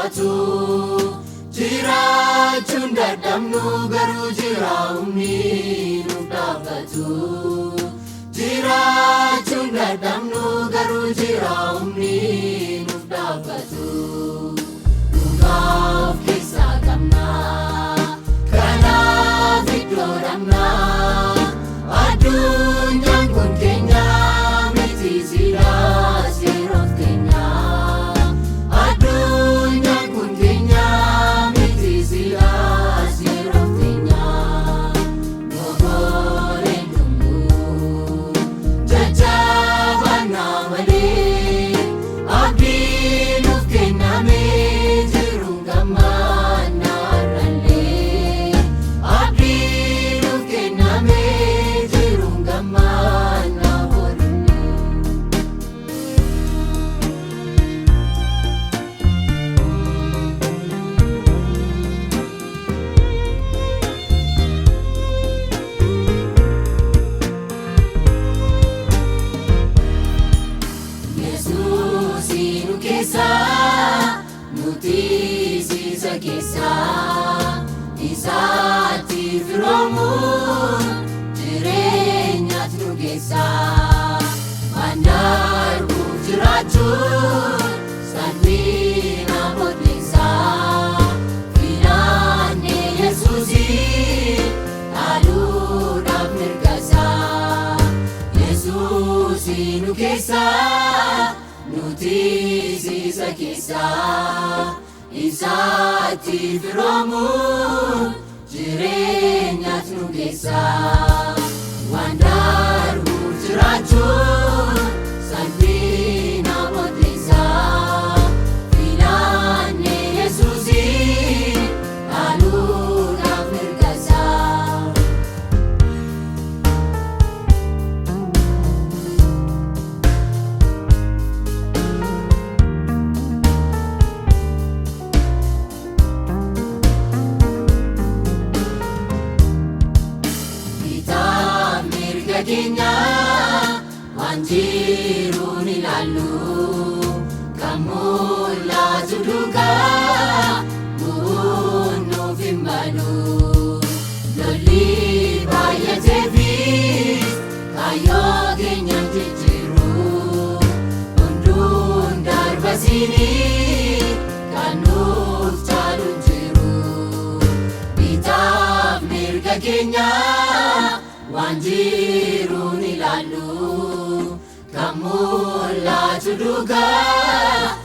ulfaatu. Jiraachuun dadhabnu garuu jira humni nuuf dhaabbatu. Jiraachuun dadhabnu garuu jira humni nuuf dhaabbatu. Dhugaa of keessaa qabna, kanaaf iddoo dhabna. Addunyaan kun keenya miti silaas yeroof keenya. Addunyaan kun keenya miti silaas yeroof keenya. Mogoleen dhumuu jajjabanaa malee abdii nuuf kennamee jiru gammannaa irrallee. Abdii nuuf kennamee jiru gammannaa borillee. Yesuus nu keessa, nuti isa keessa, isaatti firoomuun jireenyaatti nu geessa. Waan darbuuf jiraachuun salphina booddeessa. Filanne Yesuusii dhaaluudhaaf mirgasaa. Yesuus nu keessa, nuti isa keessa, isaatti firoomuun jireenyaatti nu geessa. Waan darbuuf jiraachuun salphina booddeessa. Filanne Yesuusii dhaaluudhaaf mirgasaa. Bitaa mirga keenya waan jiru ni ilaallu. Kan mul'atu duukaa bu'uun nuuf hin malu. Lolli baay'ateefis kaayyoo keenya hin jijjiiru. Hunduun darbasiinii kan nuuf caalu hin jiru. Bitaaf mirga keenya waan jiru ni ilaallu. Kan mul'atu duukaa